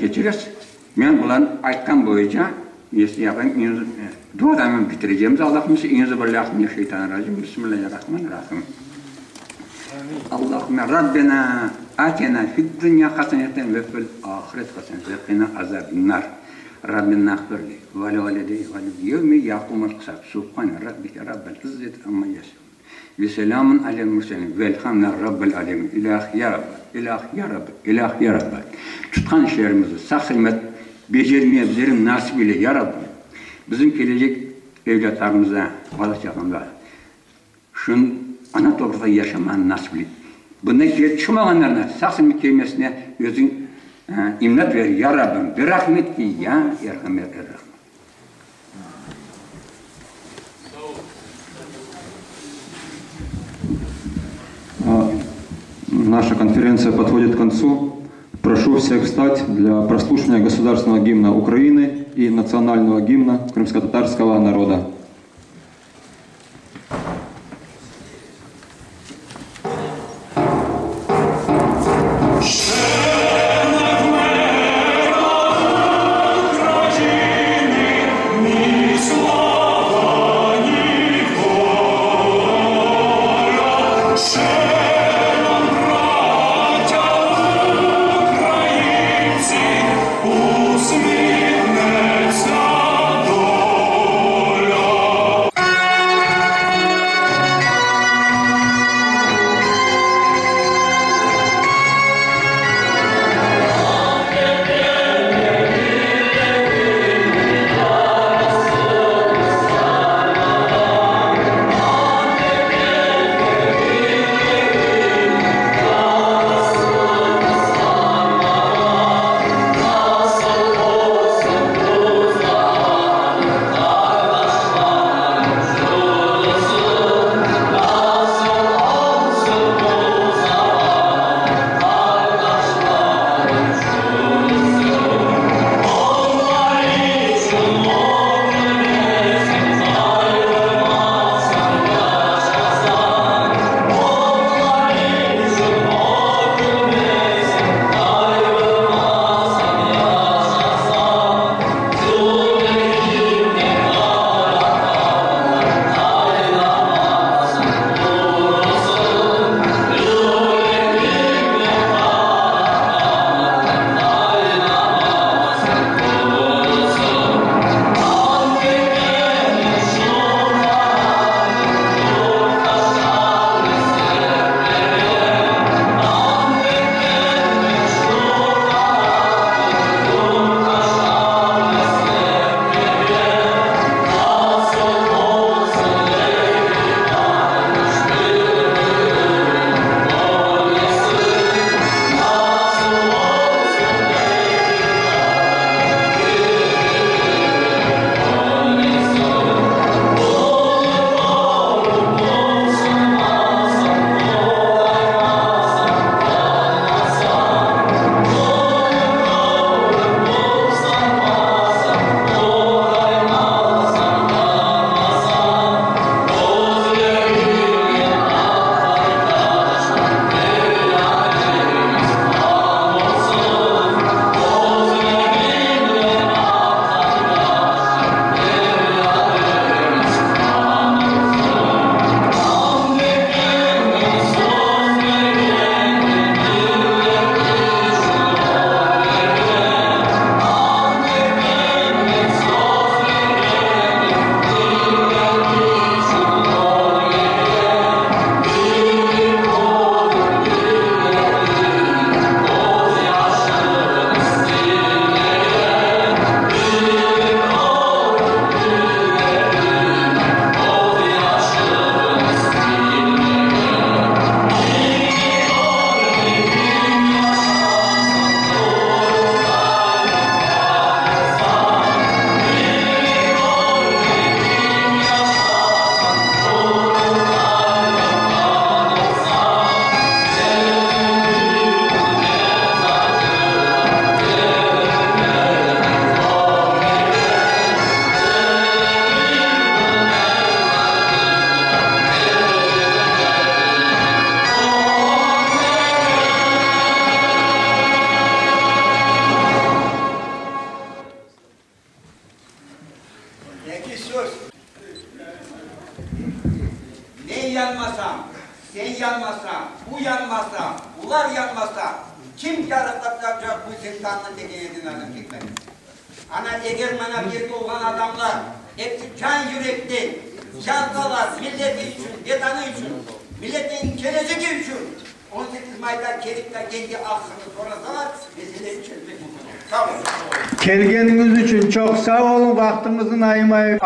Keçiriz. Men bularnı aytqan boyunca nesini yapayım, duadan bitirecemiz Allahım Euzubillâhi mineşşeytanirracim, Bismillâhirrahmanirrahim. Allahümme Rabbena atina fid-dünya haseneten ve fil ahireti haseneten ve qina azabin-nar. Rabbena iğfirli ve li valideyye ve li yevmi yaqumul hisab. Subhane rabbike rabbil izzeti amma yasifun. Ve selâmun alel murselin, velhamdülillahi rabbil alemin. İlâh ya Rabbi, İlâh ya Rabbi, İlâh ya Rabbi. Tutqan işlerimizni sağ-selâmet becermeye bizlerge nasip eyle, ya Rabbi. Bizim kelecek evlâtlarımıza, bala-çağamıza şun ana topraqta yaşamanı nasip eyle. Bundan kelip çıqmağanlarına sağ-selâmet kelmesine özüñ imdat ber, ya Rabbim. Bi rahmetike ya erhamer er-rahim. Наша конференция подходит к концу. Прошу всех встать для прослушивания государственного гимна Украины и национального гимна крымско-татарского народа. yanmasam, sen yanmasañ, bu yanmasa, bular yanmasa, kim yarıqlatacaq bu zindannı degen edi Nazım Hikmet. Ana, eger mana bu yerde olğan adamlar episi can yürekten yansalar milleti içün, Vetanı içün, milletniñ kelecegi içün, 18 mayda kelip de kendi aqqını sorasalar, meseleni çezmek mümkün olur. Sağ olun. Kelgeniñiz içün çoq sağ oluñ, vaqtıñıznı ayırmayıp.